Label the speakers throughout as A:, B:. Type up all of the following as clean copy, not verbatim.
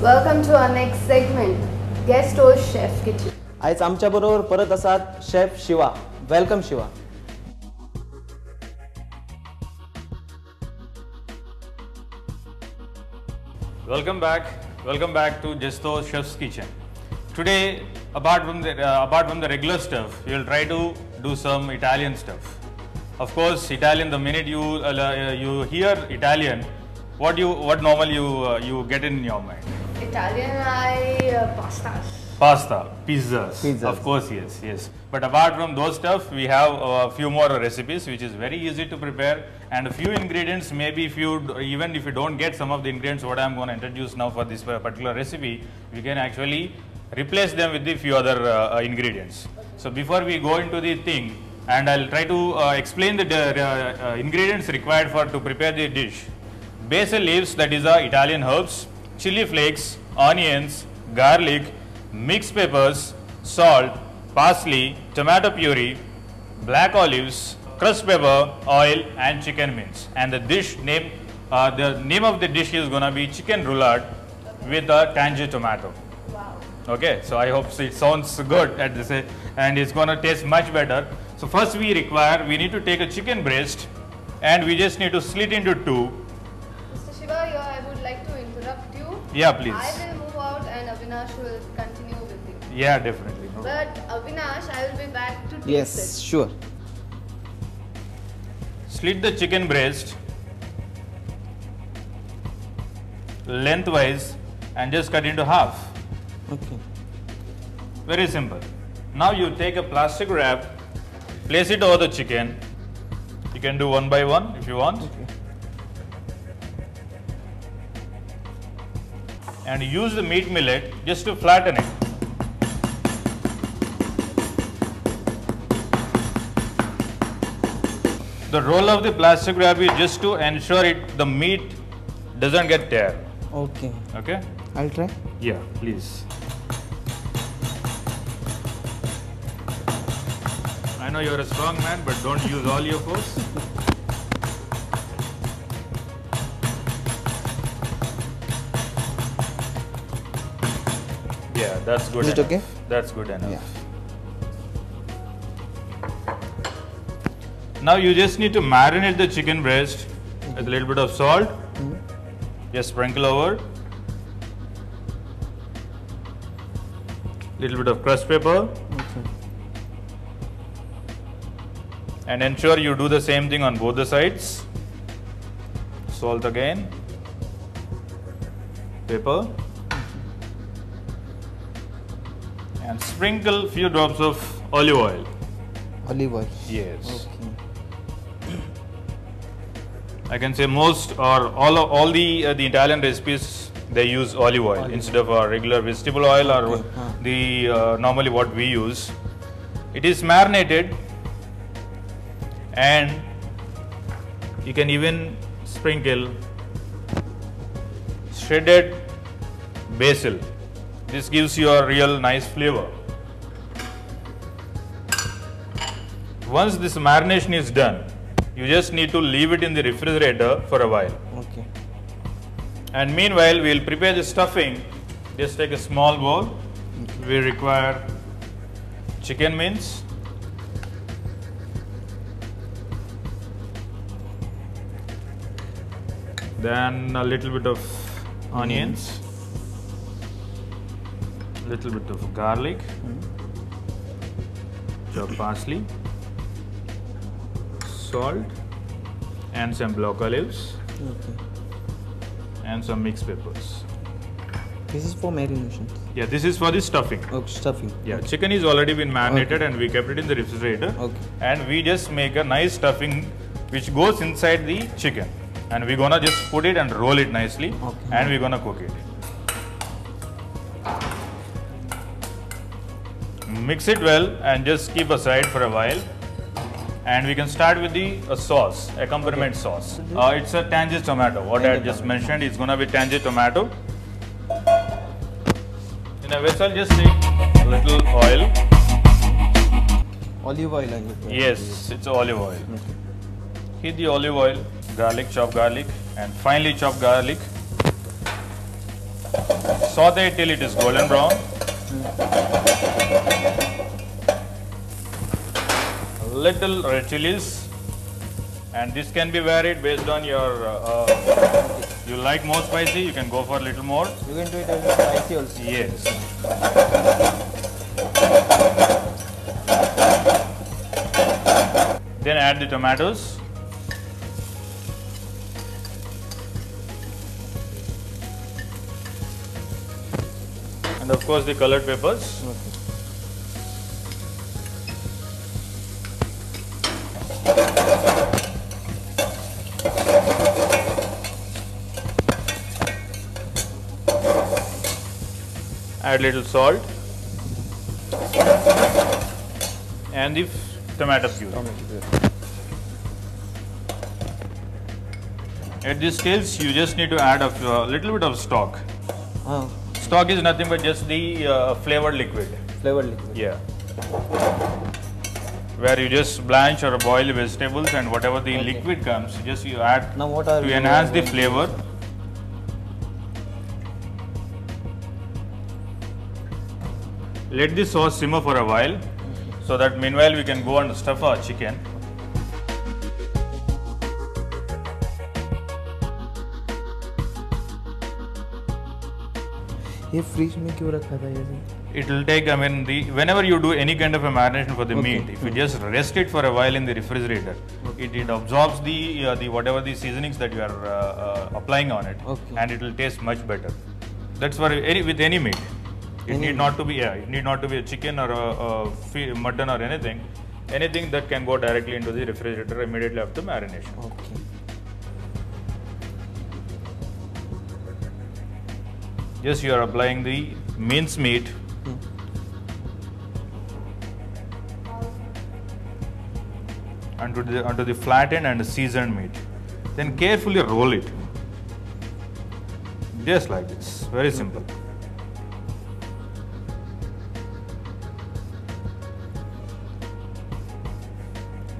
A: Welcome to our next segment, Guesto's Chef Kitchen.
B: आयज आमच्या बरोबर परत आसात chef Shiva. Welcome Shiva.
C: Welcome back. Welcome back to Jesto Chef's Kitchen. Today, apart from the regular stuff, we will try to do some Italian stuff. Of course, Italian. The minute you you hear Italian, what normally you get in your mind?
A: Italian, pastas.
C: Pasta, pizzas. Of course, yes, yes. But apart from those stuff, we have a few more recipes which is very easy to prepare, and a few ingredients. Maybe if you even if you don't get some of the ingredients what I am going to introduce now for this particular recipe, we can actually replace them with the few other ingredients. So before we go into the thing, and I'll try to explain the ingredients required for to prepare the dish. Basil leaves, that is Italian herbs, chili flakes, onions, garlic, mixed peppers, salt, parsley, tomato puree, black olives, crushed pepper, oil, and chicken mince. And the dish name, the name of the dish is gonna be chicken roulade with a tangy tomato.
A: Wow.
C: Okay, so I hope it sounds good at this, and it's gonna taste much better. So first we need to take a chicken breast, and we just need to slit into two.
A: Mr. Shiva, I would like to interrupt you.
C: Yeah, please.
A: I will move out and Avinash will continue with you.
C: Yeah, definitely. No.
A: But Avinash, I will be back to taste it.
B: Yes, sure.
C: Slit the chicken breast lengthwise and just cut into half.
B: Okay.
C: Very simple. Now you take a plastic wrap, place it over the chicken. You can do one by one if you want.
B: Okay.
C: And use the meat millet just to flatten it. The role of the plastic wrap is just to ensure the meat doesn't get tear.
B: Okay.
C: Okay?
B: I'll try.
C: Yeah, please. I know you're a strong man, but don't use all your force. Yeah, that's good.
B: Is it okay?
C: That's good enough.
B: Yeah.
C: Now you just need to marinate the chicken breast with a little bit of salt. Just sprinkle over. Little bit of crushed pepper.
B: Okay.
C: And ensure you do the same thing on both the sides. Salt again. Pepper. And sprinkle few drops of olive oil.
B: Olive oil.
C: Yes.
B: Okay.
C: I can say most or all the Italian recipes, they use olive oil instead of our regular vegetable oil or
B: okay.
C: the normally what we use. It is marinated, and you can even sprinkle shredded basil. This gives you a real nice flavor. Once this marination is done, you just need to leave it in the refrigerator for a while.
B: Okay.
C: And meanwhile, we will prepare the stuffing. Just take a small bowl.
B: Okay.
C: We require chicken mince, then a little bit of onions, little bit of garlic, chopped parsley, salt, and some black olives,
B: okay,
C: and some mixed peppers.
B: This is for marination.
C: Yeah, this is for the stuffing.
B: Okay, stuffing.
C: Yeah,
B: okay.
C: Chicken is already been marinated,
B: okay,
C: and we kept it in the refrigerator.
B: Okay.
C: And we just make a nice stuffing which goes inside the chicken, and we're gonna just put it and roll it nicely,
B: okay,
C: and we're gonna cook it. Mix it well and just keep aside for a while, and we can start with the sauce, accompaniment sauce. It's a tangy tomato. What I just mentioned is gonna be tangy tomato. In a vessel, just take a little oil.
B: Olive oil, I need.
C: Yes, it's olive oil.
B: Okay.
C: Heat the olive oil, garlic, chopped garlic, and finely chopped garlic. Saute it till it is golden brown. A little red chilies, and this can be varied based on your you like more spicy, you can go for a little more.
B: You can do it a little spicy also.
C: Yes. Then add the tomatoes. And of course the colored peppers.
B: Okay.
C: Add little salt and the tomato puree. At this stage, you just need to add a little bit of stock.
B: Oh.
C: Stock is nothing but just the flavored liquid.
B: Flavored liquid.
C: Yeah. Where you just blanch or boil the vegetables and whatever the liquid comes, just you add
B: now what are
C: to enhance the flavor. Let the sauce simmer for a while, so that meanwhile we can go and stuff our chicken.
B: ये fridge में क्यों रखा था ये?
C: It will take, I mean, the whenever you do any kind of a marination for the meat, if you just rest it for a while in the refrigerator, it absorbs the whatever the seasonings that you are applying on it, and it will taste much better. That's for any, with any meat. It need not to be it need not to be a chicken or a mutton or anything. Anything that can go directly into the refrigerator immediately after marination.
B: Okay.
C: Just you are applying the minced meat onto the flattened and seasoned meat. Then carefully roll it. Just like this. Very simple.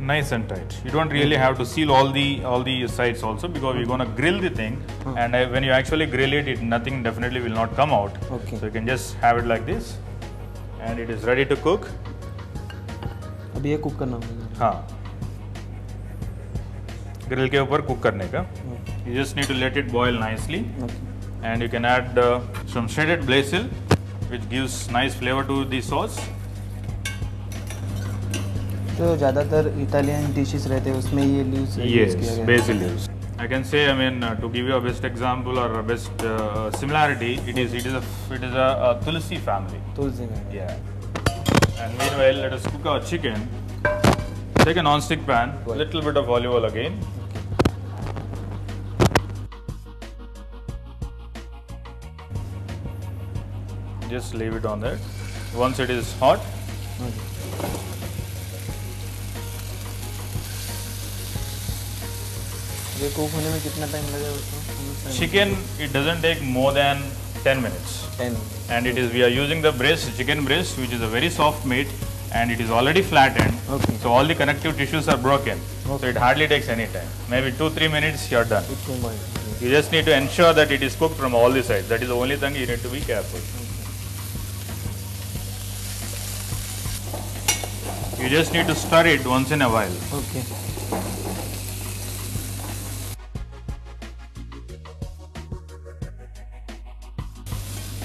C: Nice and tight. You don't really have to seal all the sides also, because we're gonna grill the thing, and when you actually grill it, it nothing definitely will not come out.
B: Okay.
C: So you can just have it like this, and it is ready to cook.
B: अब ये cook करना होगा.
C: हाँ. Grill K ऊपर cook करने का. You just need to let it boil nicely, and you can add some shredded basil, which gives nice flavor to the sauce.
B: तो ज़्यादातर इटालियन डिशेस रहते हैं उसमें ये लीव्स यूज़ किया गया है.
C: Basil leaves. I can say, I mean, to give you a best example or a best similarity, it is a tulsi family.
B: Tulsi family.
C: Yeah. And meanwhile, let us cook our chicken. Take a non-stick pan, little bit of olive oil again. Okay. Just leave it on that. Once it is hot.
B: Okay. ये cook होने में कितना time लगेगा उसको?
C: Chicken, it doesn't take more than 10 minutes.
B: 10 minutes.
C: And it is, we are using the breast, chicken breast, which is a very soft meat, and it is already flattened.
B: Okay.
C: So all the connective tissues are broken.
B: Okay.
C: So it hardly takes any time. Maybe 2-3 minutes, you are done.
B: It can boil. Okay.
C: You just need to ensure that it is cooked from all the sides. That is the only thing you need to be careful.
B: Okay.
C: You just need to stir it once in a while.
B: Okay.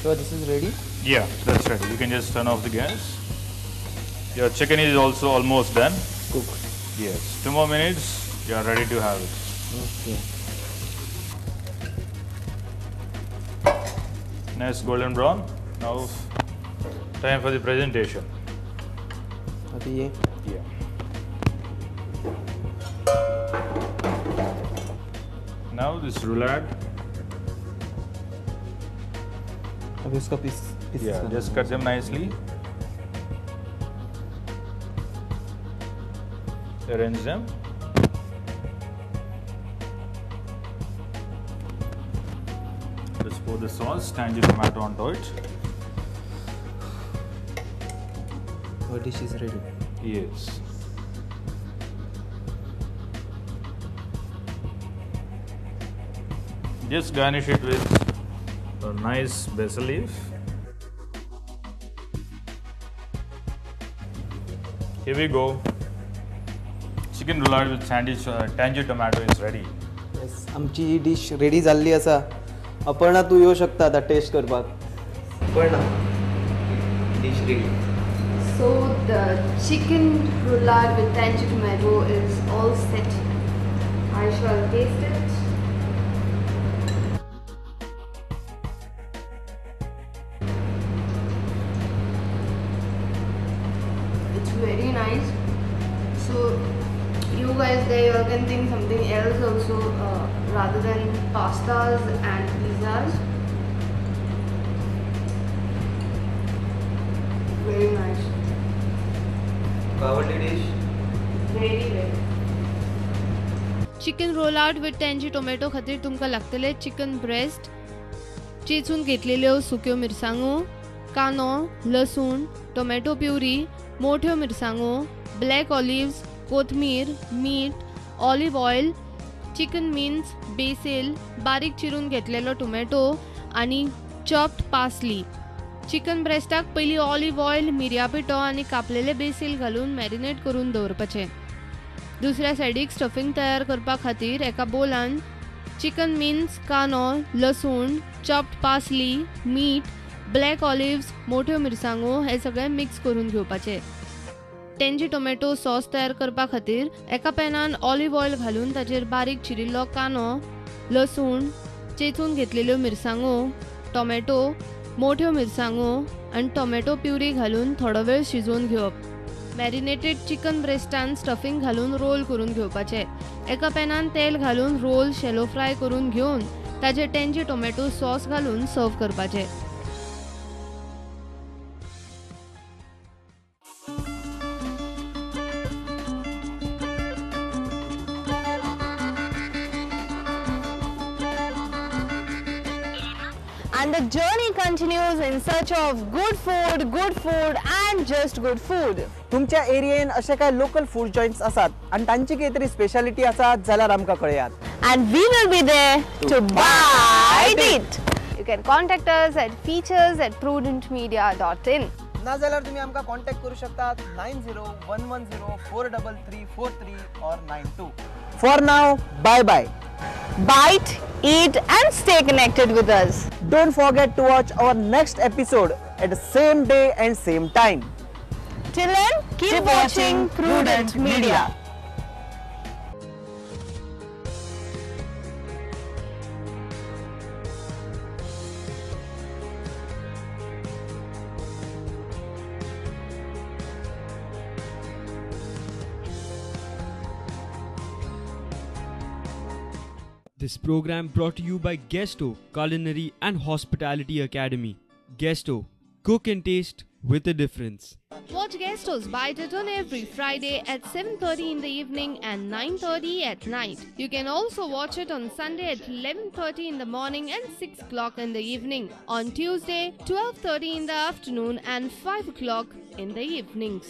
B: So this is ready?
C: Yeah, that's ready. You can just turn off the gas. Your chicken is also almost done.
B: Cooked.
C: Yes. 2 more minutes, you are ready to have it.
B: Okay.
C: Nice golden brown. Now, time for the presentation.
B: अभी ये?
C: Yeah. Now this roulade.
B: अभी उसका piece.
C: Yeah, just cut them nicely. Arrange them. Just pour the sauce, tangy tomato onto it.
B: Our dish is ready.
C: Yes. Just garnish it with A nice basil leaf. Here we go. Chicken roulade with tangy tomato is ready.
B: Yes, आमची ही dish ready जाल्ली आसा. अपर्णा तूं येवं शकता आतां taste करपाक. Aparna, dish ready.
A: So the chicken roulade with tangy tomato is all set. I shall taste it. It's very nice. So you guys there, you all can think something else also rather than pastas and pizzas. Very nice.
B: आवडली dish?
A: Very very. Chicken roulade with tangy tomato खातीर तुमकां लागतले chicken breast, चेचून घेतलेल्यो सुक्यो मिरसांगो, कांदो, लसूण, tomato puree, मोठ्यो मिरसांगो, ब्लॅक ऑलिव्स, कोथमीर, मीठ, ऑलिव्ह ऑयल, चिकन मिन्स, बेसील, बारीक चिरून घेतलेलो टोमॅटो आनी चॉप्ड पासली. चिकन ब्रेस्टाक पयलीं ऑलिव्ह ऑयल, मिरयां पिठो आनी कापलेले बेसील घालून मॅरिनेट करून दवरपाचें. दुसऱ्या सायडीक स्टफिंग तयार करपा खातीर एका बोलान चिकन मिन्स, कांदो, लसूण, चॉप्ड पासली, मीठ, ब्लॅक ऑलिव्स, मोठ्यो मिरसांगो हे सगळें मिक्स करून घेवपाचें. टेंजी टोमॅटो सॉस तयार करपा खातीर एका पॅनान ऑलिव्ह ऑयल घालून ताचेर बारीक चिरिल्लो कांदो, लसूण, चेचून घेतलेल्यो मिरसांगो, टोमॅटो, मोठ्यो मिरसांगो आनी टोमॅटो प्युरी घालून थोडो वेळ शिजोवन घेवप. मॅरिनेटेड चिकन ब्रेस्टान स्टफिंग घालून रोल करून घेवपाचें. एका पॅनान तेल घालून रोल शॅलो फ्राय करून घेवन ताचेर टेंजी टोमॅटो सॉस घालून सर्व करपाचें.
D: And the journey continues in search of good food and just good food.
B: तुमच्या एरियेन अशे काय लोकल फूड जॉइंट्स आसात आनी तांची कितें तरी स्पेशालिटी आसा जाल्यार आमकां कळयात.
D: And we will be there to bite it.
A: You can contact us at features@prudentmedia.in.
B: ना जाल्यार तुम्ही आमकां कॉन्टॅक्ट करू शकतात 9011043343 or 92. For now, bye bye.
D: Bite, eat and stay connected with us.
B: Don't forget to watch our next episode at the same day and same time.
D: Till then, keep watching Prudent Media.
E: This program brought to you by Guesto Culinary and Hospitality Academy. Guesto, cook and taste with a difference.
A: Watch Guesto's Bite It on every Friday at 7:30 in the evening and 9:30 at night. You can also watch it on Sunday at 11:30 in the morning and 6 o'clock in the evening. On Tuesday, 12:30 in the afternoon and 5 o'clock in the evenings.